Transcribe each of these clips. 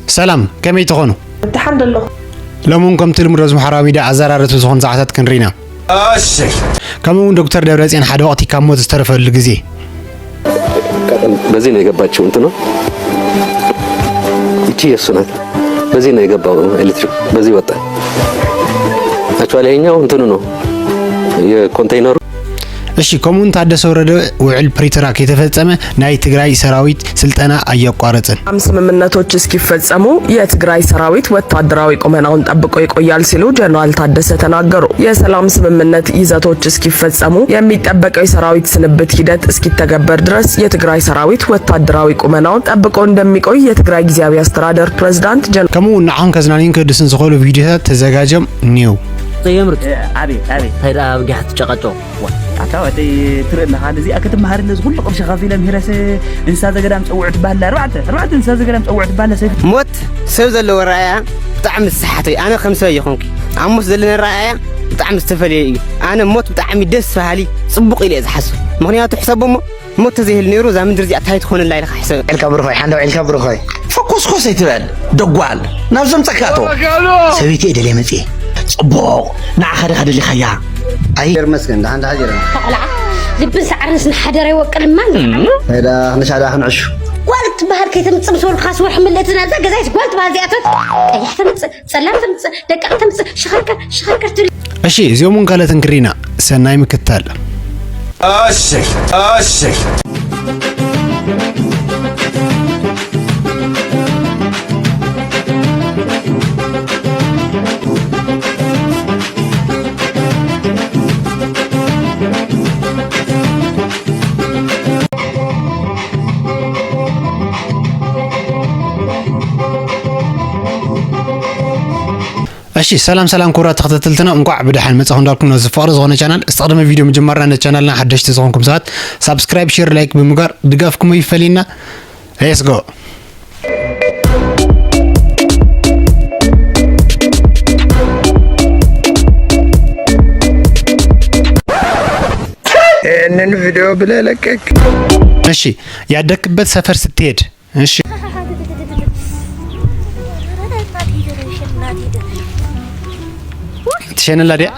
ሰላም፣ ከመይ ትኾኑ? ደሓን ዶ ኣለኹ? ሎሚ እውን ከምቲ ልሙድ ኣብዚ ማሕበራዊ ሚድያ ኣዘራረብቲ ዝኾኑ ዛዕባታት ክንርኢ ኢና። እሺ። ከምኡ እውን ዶክተር ደብረጽዮን ሓደ ወቕቲ ካብ ሞት ዝተረፈሉ ግዜ። በዚህ ነው የገባችው እንትኑ። ይቺ የእሱ ናት። በዚህ ነው የገባው ኤሌክትሪክ፣ በዚህ ወጣ። አክቹዋሊ ይሄኛው እንትኑ ነው የኮንቴይነሩ። እሺ፣ ከምኡ እውን ታደሰ ወረደ ውዕል ፕሪቶርያ ከይተፈጸመ ናይ ትግራይ ሰራዊት ስልጠና ኣየቋረጸን። ሰላም ስምምነቶች እስኪፈጸሙ የትግራይ ሰራዊት ወታደራዊ ቁመናውን ጠብቆ ይቆያል ሲሉ ጀነራል ታደሰ ተናገሩ። የሰላም ስምምነት ይዘቶች እስኪፈጸሙ፣ የሚጠበቀው የሰራዊት ስንብት ሂደት እስኪተገበር ድረስ የትግራይ ሰራዊት ወታደራዊ ቁመናውን ጠብቆ እንደሚቆይ የትግራይ ጊዜያዊ አስተዳደር ፕሬዝዳንት ጀነራል ከምኡ እውን ንዓኹም ከዝናንዩን ከድስን ዝኽእሉ ቪዲዮታት ተዘጋጅዮም እኒው። ዘየምርጥ ኣቤት ኣቤት እንታይ ደኣ ብጊሓ ትጨቃጨው። ኣታ ወደይ ትርኢ ኣለኻ ነዚኣ ክትመሃር ነዚ ኩሉ ቅርሺ ከፊለ ምሂረስ እንስሳ ዘገዳም ፀውዑ ትበሃል ኣርባዕተ ኣርባዕተ እንስሳ ዘገዳም ፀውዑ ትበሃል ሰይፍ ሞት ሰብ ዘለዎ ረኣያ ብጣዕሚ ዝሰሓተ እዩ። ኣነ ከም ሰብ ኣይኾንኩ ኣብ ሞት ዘለና ረኣያ ብጣዕሚ ዝተፈለየ እዩ። ኣነ ሞት ብጣዕሚ ደስ በሃሊ ፅቡቕ ኢለ እየ ዝሓስብ። ምክንያቱ ሕሰቦ እሞ ሞት ተዘይህሉ ነይሩ እዛ ምድሪ እዚኣ እንታይ ትኾነላ ኢልካ ሕሰብ። ዕልካ ብሩኾይ ሓንዶ ዕልካ ብሩኾይ። ፈኮስኮስ ኣይትበል ደጓል ናብ ዘምፀካቶ ሰበይቲ እየ ደልየ መፅየ። ፅቡቕ ንዓኻ ዲኻ ደሊኻያ? ኣይ ይመስገን ደሓን ደሓን ጀረ ቆልዓ ልብን ሰዓርን ስንሓደር ኣይወቅልማን ዳ ክንሻዳ ክንዕሹ ጓል ትበሃል ከይተምፅእ ምስ በልኩኻስ ወርሒ ምልእቲ ናዛ ገዛይስ ጓል ትበሃል እዚኣተት ቀያሕ ተምፅእ ጸላም ተምፅእ ደቃቕ ተምፅእ ሽኸርከር ሽኸርከር ትብል እሺ፣ እዚኦም እውን ካልኦትን ክሪና ሰናይ ምክታል። እሺ እሺ እሺ ሰላም ሰላም ክቡራት ተኸታተልትና እንኳዕ ብደሓን መጻኹም እንዳልኩም ነዚ ፍቕሪ ዝኾነ ቻናል እስቲ ቅድሚ ቪድዮ ምጅማርና ነቲ ቻናልና ሓደሽቲ ዝኾንኩም ሰባት ሳብስክራይብ ሼር ላይክ ብምግባር ድጋፍኩም ይፈሊና። Let's go። ይህንን ቪዲዮ ብለህ ለቀቅ። እሺ ያደክበት ሰፈር ስትሄድ እሺ ትሸንላ ዲያ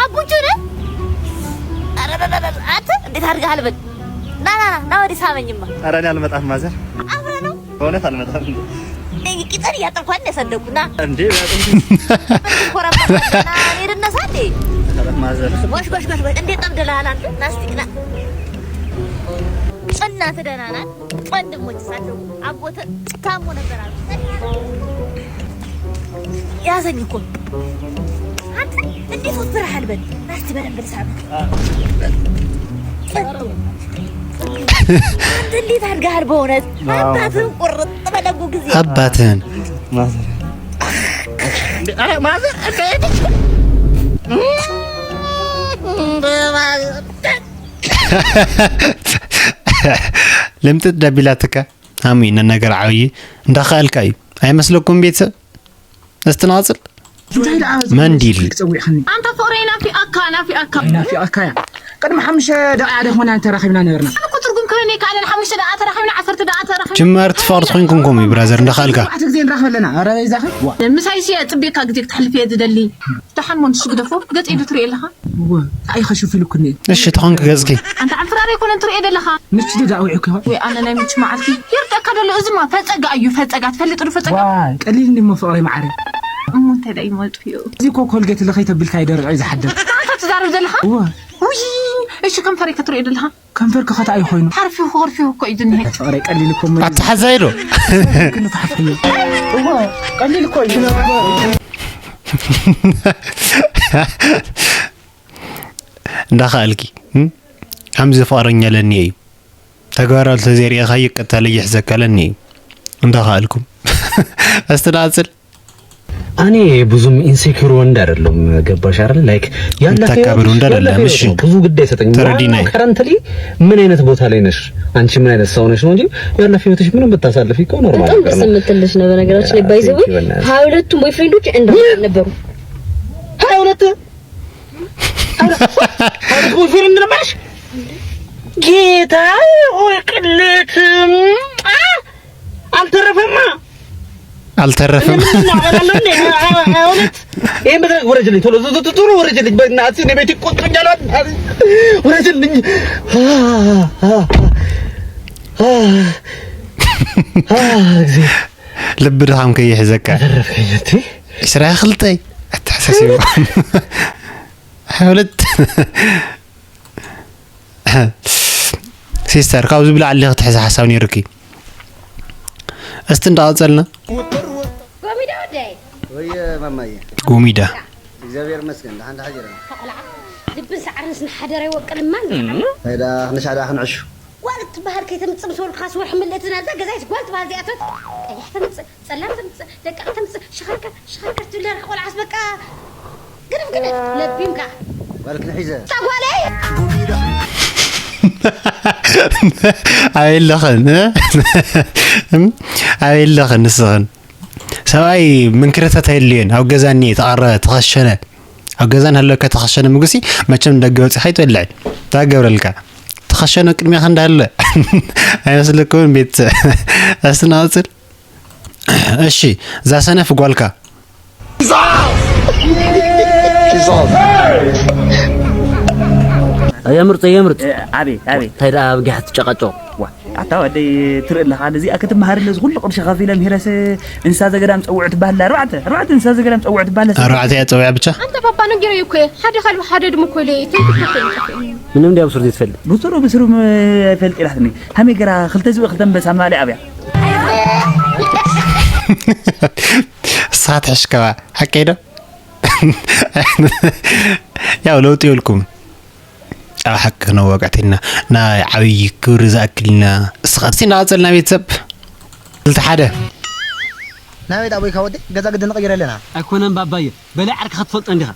አቡቹ ነ አንተ እንዴት አድርገሃል? በል ና ና ና ና ወዲህ ሳመኝማ። ኧረ እኔ አልመጣም ማዘር። አብረ ነው በእውነት አልመጣም። እንዴ ቂጠን እያጠብኳን ያሳደግኩና እንዴ ኮረባና ሄድነሳ እንዴ ማዘር ጎሽ ጎሽ ጎሽ ጎሽ እንዴ ጠምደላል አንተ ናስቲና እናት ደህና ናት። ወንድሞች ሳለሁ አጎተ ታሞ ነበር አሉ። ያዘኝ እኮ አንተ እንዴት ወፍረሃል? በል ናስቲ በደንብ ልሳብ አንተ እንዴት አድርገሃል? በእውነት አባትህን ቁርጥ በለጉ ጊዜ አባትህን ማዘር ልምጥጥ ደቢላትካ ኣሙይ ነነገር ዓብዪ እንዳኸኣልካ እዩ ኣይመስለኩም ቤተሰብ? እስቲ ንቐጽል። መንዲል ኣንታ ፍቕረይ ናፊኣካ ናፊኣካ ናፊኣካ እያ። ቅድሚ ሓሙሽተ ደቂቃ ዶ ኾና ተራኺብና ነበርና። ኣነ እኮ ትርጉም ክህበኒ ኣይከኣለን። ሓሙሽተ ደቂቃ ተራኺብና ዓሰርተ ደቂቃ ተራኺብና። ጅማርቲ ፍቕርቲ ኮይንኩም ከምኡ እዩ ብራዘር እንዳኸኣልካ። ኣርባዕተ ግዜ ንራኸብ ኣለና። ኧረ በይዛኺ። ዋ። ምሳይ ሲ ጽቤካ ግዜ ክተሕልፍ እየ ዝደሊ። ደሓን ሞንሽ ግደፎ ገጸይ ዶ ትሪኦ ኣለኻ? እወ እንታይ ኢኻ ሸፊሉክኒ? እሺ ተኾንክ ገጽኪ። ኣንታ ዕንፍራር ኣይኮነን ትሪኦ ዘለኻ። ምች ዶ ዳዊዑኪ ይኾን? ወይ ኣነ ናይ ምች መዓልቲ። ይርደካ ደሎ እዚማ ፈጸጋ እዩ ፈጸጋ ትፈልጥ ዶ ፈጸጋ? ዋይ ቀሊል እንዲሞ ፍቕረይ መዓረይ። እሞ እንታይ ደኣ ይመልጡ እዩ? እዚ እኮ ኮልጌት ለኸይ ተቢልካ ይደርዖ እዩ ዝሓድር። ኣንታ ትዛረብ ዘለኻ? እወ። ውይ እሺ ከንፈረይ ከትሪኦ ዘለኻ? ከንፈር ክኸታ እዩ ኮይኑ። ሓርፊኹ ክርፊኹ እኮ እዩ ዝኒሀ። ፍቕረይ ቀሊል እኮ እሞ እዩ። ኣተሓዛይ ዶ? ክንፋሕፍዮ። እወ ቀሊል እኮ እዩ። እንዳኸኣልኪ እም? ከምዚ ፍቕረኛ ለኒ እዩ ተግባራሉ ተዘይርእኻዮ ቀታሊ ይሕዘካ ለኒ እዩ እንዳኸኣልኩም እስቲ ንቐጽል እኔ ብዙም ኢንሴኩር ወንድ አይደለም ገባሽ አይደል like ያለፈ የምታካብር ወንድ አይደለም እሺ ብዙ ግድ አይሰጠኝም ተረዲናይ currently ምን አይነት ቦታ ላይ ነሽ አንቺ ምን አይነት ሰው ነሽ ነው እንጂ ያለፈ ህይወትሽ ምንም ብታሳልፊ እኮ ኖርማል በጣም ደስ የምትል ልጅ ነው በነገራችን ላይ by the way ሁለቱም boyfriendኦቼ እንዳልነበሩ ሁለት ሁለት boyfriend ነበረሽ ጌታ ሆይ ቅሌት አልተረፈም። ምን እናበላለን? እውነት ይሄ ምድር ወረጅልኝ፣ ቶሎ ቶሎ ቶሎ ወረጅልኝ። በእናትህ እኔ ቤት ይቆጡኛል። በእናትህ ወረጅልኝ። ጊዜ ልቢ ድኻም ከይሕዘካ። ተረፍከኝ። እቲ ስራ ክልጠይ ኣተሓሳሲቡ ሓውለት ሲስተር ካብዚ ብላዕሊ ክትሕዚ ሓሳብ ነይሩኪ። እስቲ እንዳቐጸልና ጎሚዳ ወደይ ወይ ማማዬ፣ ጎሚዳ እግዚኣብሔር ይመስገን ደሓን ደሓን ጀረና። ቆልዓ ልብን ሳዕርን ስንሓደረ ይወቅል እማ ታይዳ ክንሻዳ ክንዕሹ ጓል ትበሃል ከይተምፅእ ምስ ወልድካስ ወርሒ ምልእቲ ናብዛ ገዛይት ጓል ትበሃል ዚኣቶት ቀያሕ ተምፅእ ጸላም ተምፅእ ደቃቕ ተምፅእ ሸኸርከር ሸኸርከር ትብለር ቆልዓስ በቃ ግድፍ ግድፍ ለቢምካ ጓልክን ሒዘ እታ ጓለይ ኣበይ ኣለኽን ኣበይ ኣለኽን ንስኽን ሰብኣይ መንክርታት ኣይድልዮን ኣብ ገዛ እኒኤ ተቐረበ ተኸሸነ ኣብ ገዛ እናሃለወካ ተኸሸነ ምግሲ መቸም ንደገ ወፂኻ ኣይትበልዕን እንታይ ገብረልካ ተኸሸነ ቅድሚያኻ እንዳሃለ ኣይመስለኩምን ቤተሰብ እስቲ ንቐፅል እሺ እዛ ሰነፍ ጓልካ የምርጥ የምርጥ ኣቤት ኣቤት እንታይ ደኣ ብጊሓ ትጨቃጨቁ ዋ ኣታ ወደይ ትርኢ ኣለኻ ነዚኣ ክትመሃር ነዚ ኩሉ ቅርሺ ከፊለ ምሂረስ እንስሳ ዘገዳም ፀውዑ ትበሃል ኣርባዕተ ኣርባዕተ እንስሳ ዘገዳም ፀውዑ ትበሃል ኣርባዕተ እያ ፀውያ ብቻ أنت بابا نقرأ يكوي حاجة خلو حاجة دمكوي لي تنكتكوي ምንም እንዲያ ብሱር ዘይትፈልጥ ብስሩ ብስሩ ፈሊጥ ኢላትኒ ሃመይ ገራ ክልተ ዝብኢ ክልተ ኣንበሳ ምባል ኣብያ እሳ ትሕሽከባ ሓቀይ ዶ ያው ለውጥ ይብልኩም ኣብ ሓቂ ክነዋጋዕት ኢልና ናይ ዓብዪ ክብሪ ዝኣክል ኢና እስኻ እስቲ እናቐፀልና ቤተሰብ ክልተ ሓደ ናበይ ዳቦይ ካወደ ገዛ ግዲ ንቕይር ኣለና ኣይኮነን ባባየ በላይ ዓርኪ ክትፈልጦ እንዲኻ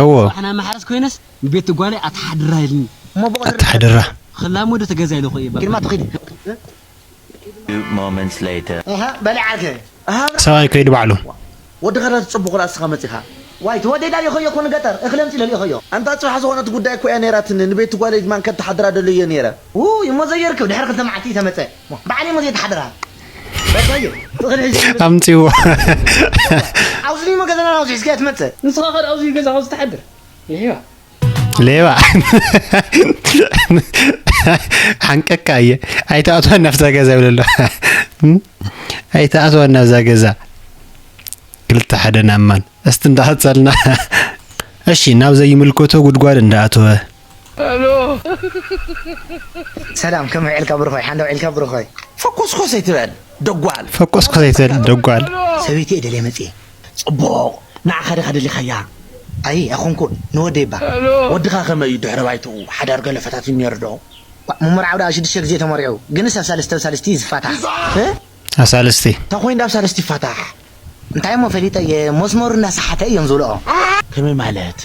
እዎ ኣሕና ማሕረስ ኮይነስ ንቤት ጓለይ ኣትሓድራ ኢልኒ እሞ ብቑ ኣተሓድራ ክላሞ ዶ ተገዛ ኢለ ኮ ይባል ግድማ ትኺድ Two moments later. እሃ በላይ ዓርኪ ሰብኣይ ከይዱ ባዕሉ ወዲ ኸዳ ትፅቡቕ ላ እስኻ መፂኻ ዋይ ተወደዳ ልእኸዮ ኮን ገጠር እኽለ ምፂ ለልእኸዮ ኣንታ ፅባሕ ዝኾነት ጉዳይ እኮ እያ ነይራትኒ ንቤት ጓለይ ድማ ከተሓድራ ደለዮ ነይረ ውይ እሞ ዘየርክብ ድሕሪ ክልተ መዓልቲ ተመፀ ባዕለይ እሞ ዘይተሓድራ በቃ እዩ ትኽእል ሕጂ ኣምፅዎ ኣብዚ እሞ ገዛና ናብዚ ሒዝካ ትመፅእ ንስኻ ኸድ ኣብዚ ገዛ ካብ ዝተሓድር ይሕዋ ሌባ ሓንቀካ እየ ኣይተኣትወን ናብዛ ገዛ ይብለሎ ኣይተኣትወን ናብዛ ገዛ ክልተ ሓደ ናማን እስቲ እንዳሃፀልና እሺ ናብ ዘይምልከቶ ጉድጓድ እንዳኣተወ ሰላም ከም ውዒልካ ብሩኾይ ሓንደ ውዒልካ ብሩኾይ ፈኮስኮስ ኣይትበል ደጓል ፈኮስኮስ ኣይትበል ደጓል ሰበይቲ እየ ደልየ መፅየ ጽቡቕ ንዓኻ ዲኻ ደሊኻያ ኣይ ኣኹንኩን ንወደይ ባ ወድኻ ከመይ እዩ ድሕሪ ባይትኡ ሓዳር ገለ ፈታትዩ ነይሩ ዶ ምምርዓው ደኣ ሽዱሽተ ግዜ ተመሪዑ ግንስ ኣብ ሳልስቲ ኣብ ሳልስቲ እዩ ዝፋታሕ ኣሳልስቲ እንታይ ኮይኑ ዳብ ሳልስቲ ይፋታሕ እንታይ እሞ ፈሊጠ እየ መስመሩ እናሰሓተ እዮም ዝብልኦ ከመይ ማለት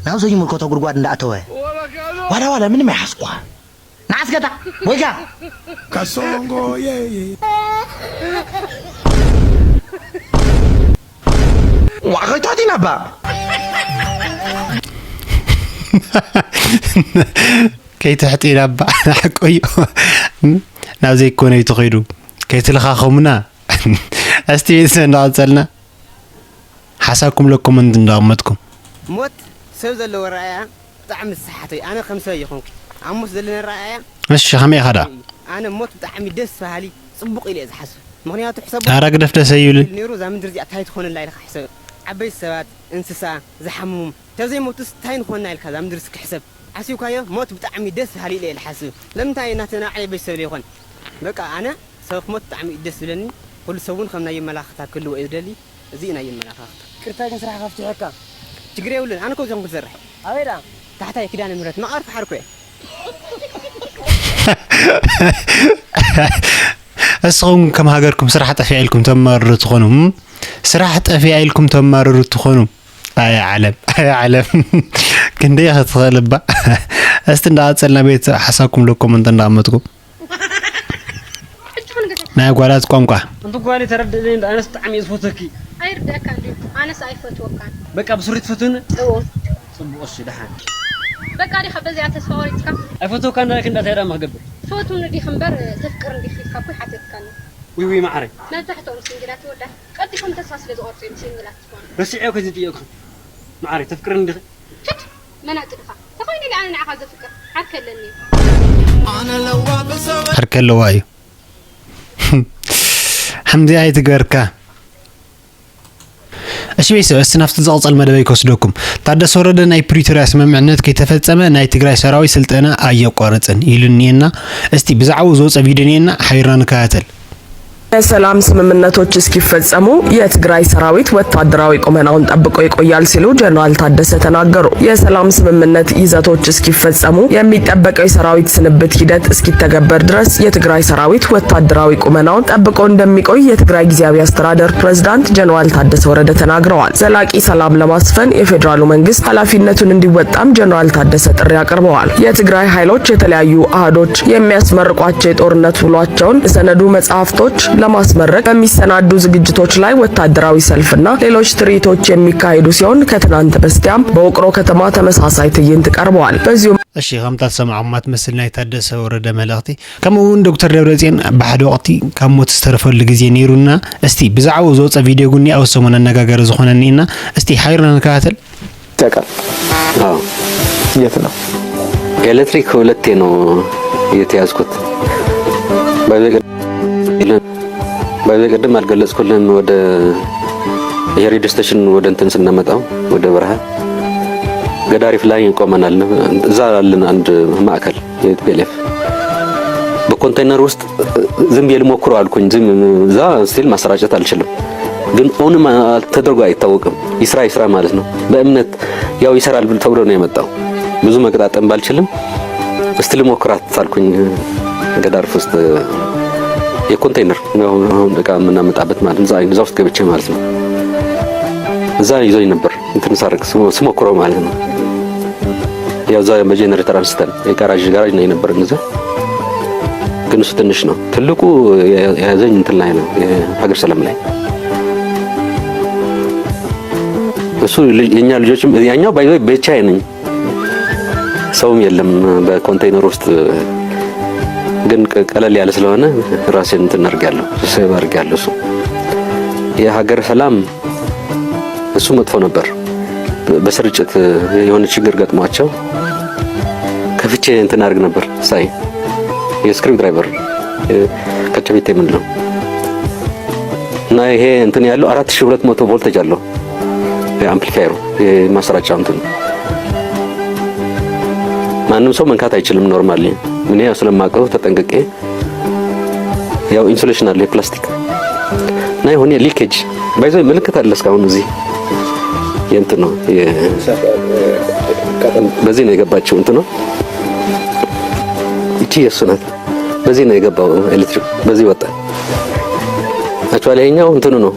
ናብ ዘይምልከቶ ጉድጓድ እንዳኣተወ ዋላ ዋላ ምንም ኣይሓስኳ ንዓስከታ ወይካ ከሶንጎ ዋኸይታቲና ባ ከይትሕጢና ባ ሓቆዮ ናብ ዘይኮነ እዩ ተኸይዱ ከይትልኻኸሙና እስቲ ቤተሰብ እንዳቐፀልና ሓሳብኩም ለኮመንት እንዳቐመጥኩም ሞት ሰብ ዘለዎ ረኣያ ብጣዕሚ ዝሰሓቶ እዩ ኣነ ከም ሰብ ኣይኾንኩ ኣብ ሞት ዘለና ረኣያ እሺ ከመይ ኢኻ ዳ ኣነ ሞት ብጣዕሚ ደስ በሃሊ ፅቡቕ ኢለ እየ ዝሓስብ ምክንያቱ ሕሰቡ ኣረ ግደፍ ደስ ኣይብልን ነይሩ እዛ ምድሪ እዚኣ እንታይ ትኾነላ ኢልካ ሕሰብ ዓበይቲ ሰባት እንስሳ ዝሓምሙም ተዘይሞቱስ እንታይ ንኾንና ኢልካ እዛ ምድሪ እስኪ ሕሰብ ሓሲብካዮ ሞት ብጣዕሚ ደስ በሃሊ ኢለ እየ ዝሓስብ ለምንታይ ናትና ዓሌ ቤተሰብ ዘይኮን በቃ ኣነ ሰብ ክሞት ብጣዕሚ እዩ ደስ ዝብለኒ ኩሉ ሰብ እውን ከም ናይ የመላኽታ ክህልዎ እየ ዝደሊ እዚ እዩ ናይ የመላኻኽታ ቅርታ ግን ስራሕ ከፍትሐካ ችግር የብሉን ኣነ ከብዚኦም ክሰርሕ ኣበይ ደኣ ታሕታይ ኪዳነ ምህረት መቓር ፈሓርኩ እየ እስኹም ከም ሃገርኩም ስራሕ ጠፊኣ ኢልኩም ተማርሩ ትኾኑ እም? ስራሕ ጠፊኣ ኢልኩም ተማርሩ ትኾኑ ኣየ ዓለም ኣየ ዓለም ክንደይ ክትኽእል እባ እስቲ እንዳቐፀልና ቤተሰብ ሓሳብኩም ለኮመንት እንዳቐመጥኩም ናይ ጓላት ቋንቋ እንት ጓሊ ተረድእኒ እንደ ኣነስ ብጣዕሚ እየ ዝፈትወኪ ኣይርደእካ እንድዩ ኣነስ ኣይፈትወካን በቃ ብስሪ ትፈትወኒ እዎ ፅቡቅ እሺ ደሓን በቃ ዲኻ በዚኣ ተስፋ ቆሪፅካ ኣይፈትወካ እንዳልክ እንዳታይ ዳማ ክገብር ትፈትውኒ ዲኽ እምበር ተፍቅር እንዲኺ ኢልካ እኮ ይሓተትካኒ ውይ ውይ ማዕረ መብዛሕትኦም ሲንግላት ወዳት ቀልጢፎም ተስፋ ስለ ዝቆርፁ እዮም ሲንግላት ዝኾኑ። ረሲዐ ከዚ ጥየቅኹ ማዕረ ተፍቅረኒ ዲኺ? ሽት መናጢ ድኻ ተኾይኑ ኢለ ኣነ ንዓኻ ዘፍቅር ዓርከ ኣለኒ እዩ። ዓርከ ኣለዋ እዩ። ሓምዚ ኣይትግበርካ። እሺ ቤተሰብ፣ እስቲ ናብቲ ዝቕጸል መደበይ ክወስደኩም። ታደሰ ወረደ ናይ ፕሪቶርያ ስምምዕነት ከይተፈጸመ ናይ ትግራይ ሰራዊት ስልጠና ኣየቋርጽን ኢሉ እኒኤና። እስቲ ብዛዕባኡ ዝወጸ ቪድዮ እኒኤና፣ ሓቢርና ንከታተል። የሰላም ስምምነቶች እስኪፈጸሙ የትግራይ ሰራዊት ወታደራዊ ቁመናውን ጠብቆ ይቆያል ሲሉ ጀነራል ታደሰ ተናገሩ። የሰላም ስምምነት ይዘቶች እስኪፈጸሙ የሚጠበቀው የሰራዊት ስንብት ሂደት እስኪተገበር ድረስ የትግራይ ሰራዊት ወታደራዊ ቁመናውን ጠብቆ እንደሚቆይ የትግራይ ጊዜያዊ አስተዳደር ፕሬዝዳንት ጀነራል ታደሰ ወረደ ተናግረዋል። ዘላቂ ሰላም ለማስፈን የፌዴራሉ መንግስት ኃላፊነቱን እንዲወጣም ጀነራል ታደሰ ጥሪ አቅርበዋል። የትግራይ ኃይሎች የተለያዩ አህዶች የሚያስመርቋቸው የጦርነት ውሏቸውን፣ የሰነዱ መጽሐፍቶች ለማስመረቅ በሚሰናዱ ዝግጅቶች ላይ ወታደራዊ ሰልፍና ሌሎች ትርኢቶች የሚካሄዱ ሲሆን ከትናንት በስቲያም በውቅሮ ከተማ ተመሳሳይ ትዕይንት ቀርበዋል። በዚሁ እሺ፣ ከምታ ትሰምዖማ ትመስል ናይ ታደሰ ወረደ መልእኽቲ። ከምኡ እውን ዶክተር ደብረጽዮን ብሓደ ወቕቲ ካብ ሞት ዝተረፈሉ ግዜ ነይሩና። እስቲ ብዛዕባኡ ዝወፀ ቪድዮ እውን ኣብ ሰሙን ኣነጋጋሪ ዝኾነ እኒኤና። እስቲ ሓቢርና ንከታተል። ያውቃል። አዎ። የት ነው? ኤሌክትሪክ ሁለቴ ነው የተያዝኩት። ባይዘ ቅድም አልገለጽኩልህም። ወደ የሬዲዮ ስቴሽን ወደ እንትን ስናመጣው ወደ በረሃ ገዳሪፍ ላይ ቆመናል። እዛ አለን አንድ ማዕከል የቲፒኤልኤፍ በኮንቴነር ውስጥ ዝም ብዬ ልሞክሮ አልኩኝ። ዝም እዛ ስቲል ማሰራጨት አልችልም፣ ግን ኦንም ተደርጎ አይታወቅም። ይስራ ይስራ ማለት ነው። በእምነት ያው ይሰራል ብል ተብሎ ነው የመጣው። ብዙ መገጣጠም ባልችልም እስቲ ልሞክራት አልኩኝ። ገዳርፍ ውስጥ የኮንቴነር አሁን እቃ የምናመጣበት ማለት እዛ እዛ ውስጥ ገብቼ ማለት ነው። እዛ ይዞኝ ነበር እንትን ሳረግ ስሞ- ስሞክረው ማለት ነው። ያው እዛ በጄኔሬተር አንስተን የጋራዥ ጋራዥ ነው የነበረን እዛ። ግን እሱ ትንሽ ነው። ትልቁ የ- የያዘኝ እንትን ላይ ነው፣ የሀገር ሰላም ላይ። እሱ ልጅ- የኛ ልጆችም ያኛው ባይዘ ብቻዬ ነኝ፣ ሰውም የለም በኮንቴይነር ውስጥ። ግን ቀ- ቀለል ያለ ስለሆነ ራሴን እንትን አድርጌያለሁ፣ ሴቭ አድርጌያለሁ። እሱ የሀገር ሰላም እሱ መጥፎ ነበር። በስርጭት የሆነ ችግር ገጥሟቸው ከፍቼ እንትን አድርግ ነበር ሳይ የስክሪው ድራይቨር ከቸቤት የምንለው እና ይሄ እንትን ያለው አራት ሺህ ሁለት መቶ ቮልቴጅ አለው የአምፕሊፋየሩ የማሰራጫው እንትን ማንም ሰው መንካት አይችልም። ኖርማሊ እኔ ያው ስለማውቀው ተጠንቅቄ ያው ኢንሱሌሽን አለ የፕላስቲክ እና የሆነ ሊኬጅ ባይዞ ምልክት አለ እስካሁን እዚህ የእንትን ነው የ- በዚህ ነው የገባችው እንትን ነው እቺ የእሱ ናት። በዚህ ነው የገባው ኤሌክትሪክ በዚህ ወጣ። አክቹዋሊ ይሄኛው እንትኑ ነው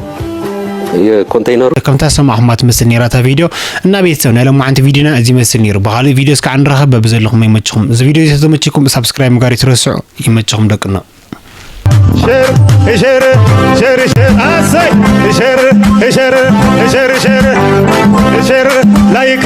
የኮንቴይነሩ ከምታ ሰማዕኹማ ትመስል ነይራ እታ ቪድዮ። እና ቤተሰብ ናይ ሎማዓንቲ ቪድዮና እዚ ይመስል ነይሩ። ብኻልእ ቪድዮ እስካዕ ንራኸብ። በብዘለኹም ይመችኹም። እዚ ቪድዮ እዚ ተመችኩም ሳብስክራይብ ምግባር ይትረስዑ። ይመችኹም ደቅና። ሸር ሸር ሸር ሸር አሰይ ሸር ሸር ሸር ሸር ሸር ላይክ